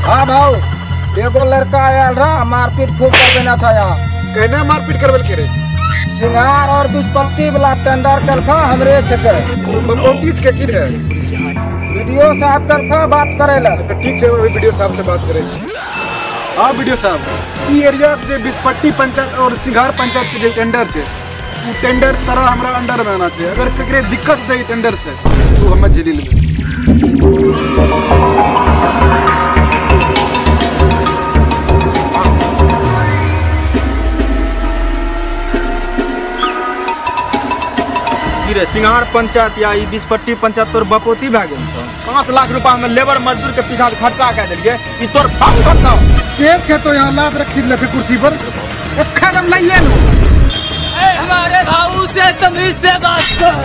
हाँ भाऊ, एगो लड़का आयल रहा, मारपीट खूब करबेना था यहाँ। कहना मारपीट करबेल के रे? सिंगार और बिस्पत्ती वाला टेंडर कलखा हमरे छके। बपौती के की रे? वीडियो साहब कलखा बात करेला। ठीक छै, अभी वीडियो साहब से बात करे। हाँ वीडियो साहब, ई एरिया जे बिस्पट्टी पंचायत और सिंघार पंचायत के जे टेंडर छै, उ टेंडर सारा हमरा अंडर में आना छै। अगर केकरे दिक्कत होतै टेंडर से तो हम झेली लेबै। रे सिंघार पंचायत या ई बिस्पट्टी पंचायत तोर बपोती भए गेल। 5 लाख रुपा में लेबर मजदूर के पीछा खर्चा कए देलियै, ई तोर बाप करतौ। केस के तो यहाँ लात रखी ले छै कुर्सी पर, एक कदम लइए लो। ए हमारे भाऊ से तमीज से बात कर।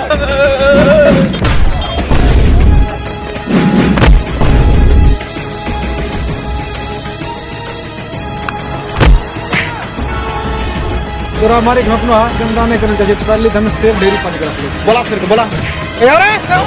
तोरा हमारे घर अपनो हाथ गंदा नहीं करना चाहिए। पहले हम सेब ढेरी पानी कर। बोला फिर बोला। अरे सब